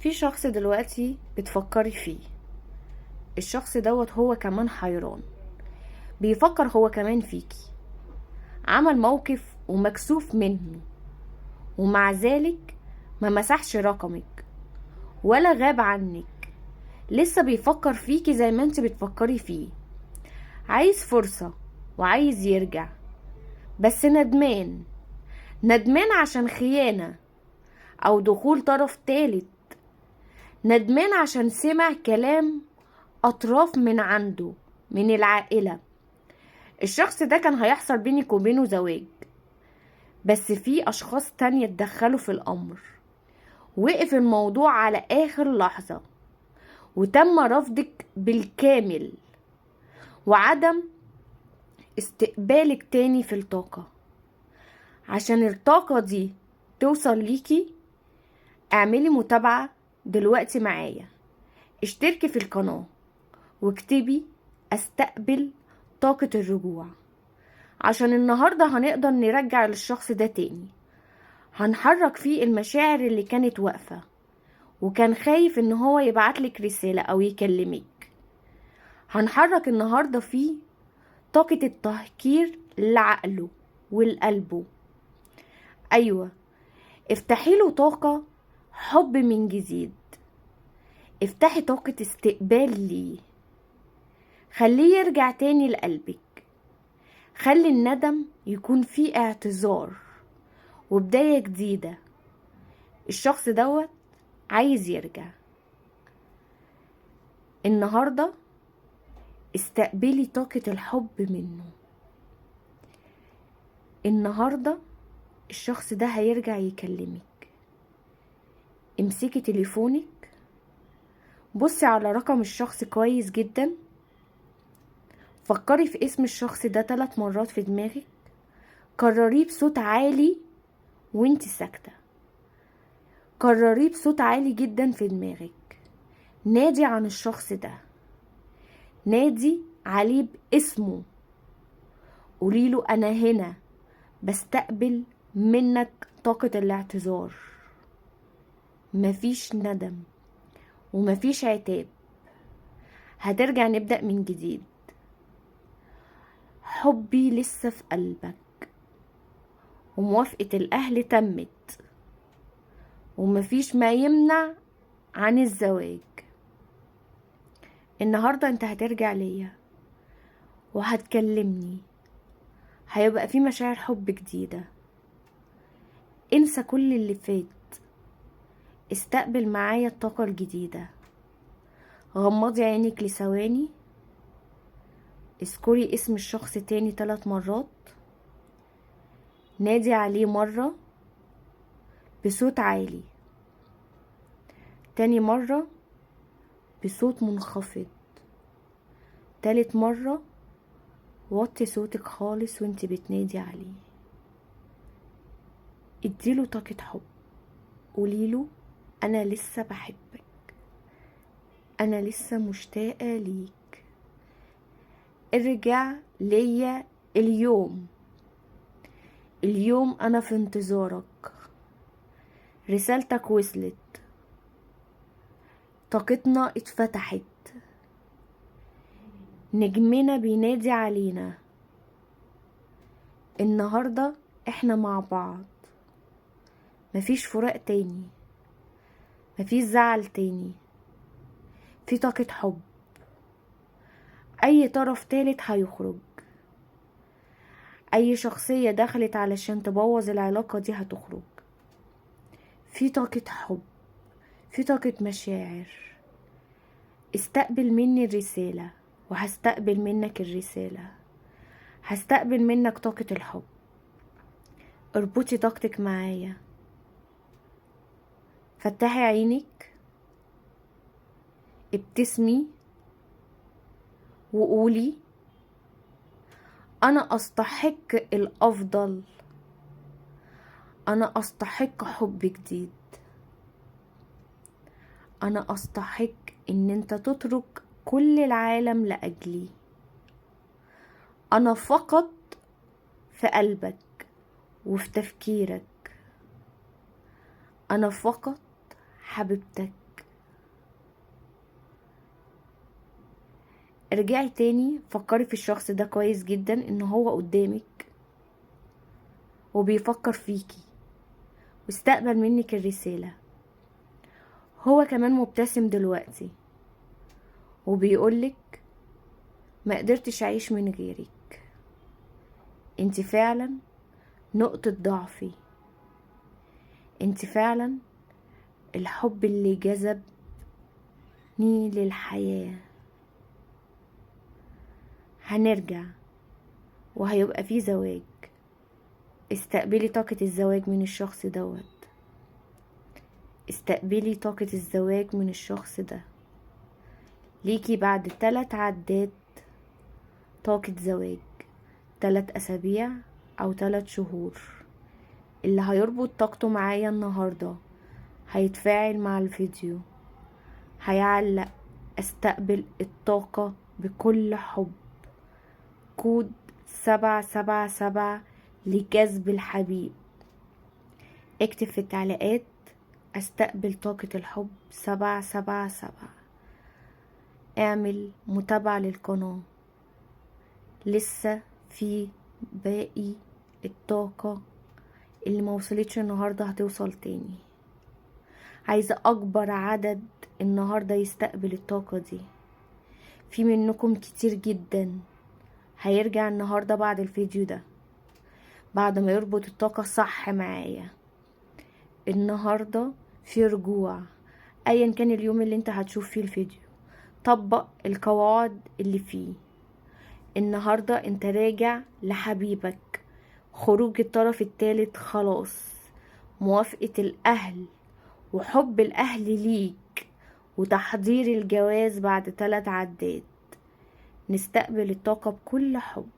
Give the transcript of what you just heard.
في شخص دلوقتي بتفكري فيه، الشخص دوت هو كمان حيران، بيفكر هو كمان فيكي، عمل موقف ومكسوف منه، ومع ذلك ما مسحش رقمك ولا غاب عنك، لسه بيفكر فيكي زي ما انت بتفكري فيه. عايز فرصة وعايز يرجع، بس ندمان، ندمان عشان خيانة او دخول طرف تالت، ندمان عشان سمع كلام اطراف من عنده من العائلة. الشخص ده كان هيحصل بينك وبينه زواج، بس في اشخاص تانية اتدخلوا في الامر، وقف الموضوع على اخر لحظة، وتم رفضك بالكامل وعدم استقبالك تاني في الطاقة. عشان الطاقة دي توصل ليكي اعملي متابعة دلوقتي معايا، اشتركي في القناة واكتبي استقبل طاقة الرجوع، عشان النهاردة هنقدر نرجع للشخص ده تاني، هنحرك فيه المشاعر اللي كانت واقفة وكان خايف ان هو يبعتلك رسالة او يكلمك. هنحرك النهاردة فيه طاقة التهكير لعقله ولقلبه. ايوه، افتحي له طاقة حب من جديد، افتحي طاقة استقبال ليه، خليه يرجع تاني لقلبك، خلي الندم يكون فيه اعتذار وبداية جديدة. الشخص دوت عايز يرجع النهاردة، استقبلي طاقة الحب منه. النهاردة الشخص ده هيرجع يكلمك. امسكي تليفونك، بصي على رقم الشخص كويس جدا، فكري في اسم الشخص ده 3 مرات في دماغك، كرريه بصوت عالي وانت ساكتة، كرريه بصوت عالي جدا في دماغك. نادي عن الشخص ده، نادي عليه باسمه، قوليله انا هنا بستقبل منك طاقة الاعتذار، مفيش ندم ومفيش عتاب، هترجع نبدأ من جديد، حبي لسه في قلبك، وموافقة الأهل تمت، ومفيش ما يمنع عن الزواج. النهاردة انت هترجع ليا وهتكلمني، هيبقى في مشاعر حب جديدة. انسى كل اللي فات، استقبل معايا الطاقة الجديدة. غمضي عينك لثواني، اذكري اسم الشخص تاني 3 مرات، نادي عليه مرة بصوت عالي، تاني مرة بصوت منخفض، تالت مرة وطي صوتك خالص وانت بتنادي عليه. اديله طاقة حب، قوليله انا لسه بحبك، انا لسه مشتاقة ليك، ارجع ليا اليوم، اليوم انا في انتظارك، رسالتك وصلت، طاقتنا اتفتحت، نجمنا بينادي علينا، النهاردة احنا مع بعض، مفيش فراق تاني، مفيش زعل تاني، في طاقة حب. اي طرف تالت هيخرج، اي شخصية دخلت علشان تبوظ العلاقة دي هتخرج. في طاقة حب، في طاقة مشاعر. استقبل مني الرسالة وهستقبل منك الرسالة، هستقبل منك طاقة الحب. اربطي طاقتك معايا، فتحي عينك، ابتسمي وقولي انا استحق الافضل، انا استحق حب جديد، انا استحق ان انت تترك كل العالم لاجلي، انا فقط في قلبك وفي تفكيرك، انا فقط حبيبتك. ارجعي تاني فكري في الشخص ده كويس جدا، ان هو قدامك وبيفكر فيكي واستقبل منك الرسالة. هو كمان مبتسم دلوقتي وبيقولك ما قدرتش اعيش من غيرك، انت فعلا نقطة ضعفي، انت فعلا الحب اللي جذبني للحياة. هنرجع وهيبقى في زواج. استقبلي طاقة الزواج من الشخص دوت، استقبلي طاقة الزواج من الشخص ده. ليكي بعد 3 عدات طاقة زواج، 3 أسابيع أو 3 شهور. اللي هيربط طاقته معايا النهاردة هيتفاعل مع الفيديو، هيعلق استقبل الطاقة بكل حب. كود 777 لجذب الحبيب. اكتب في التعليقات استقبل طاقة الحب 777. اعمل متابعة للقناة، لسه في باقي الطاقة اللي ما وصلتش النهاردة هتوصل تاني. عايزة اكبر عدد النهاردة يستقبل الطاقة دي. في منكم كتير جدا هيرجع النهاردة بعد الفيديو ده، بعد ما يربط الطاقة صح معايا. النهاردة في رجوع، ايا كان اليوم اللي انت هتشوف فيه الفيديو طبق القواعد اللي فيه. النهاردة انت راجع لحبيبك، خروج الطرف الثالث خلاص، موافقة الاهل وحب الاهل ليك، وتحضير الجواز بعد 3 عدات. نستقبل الطاقة بكل حب.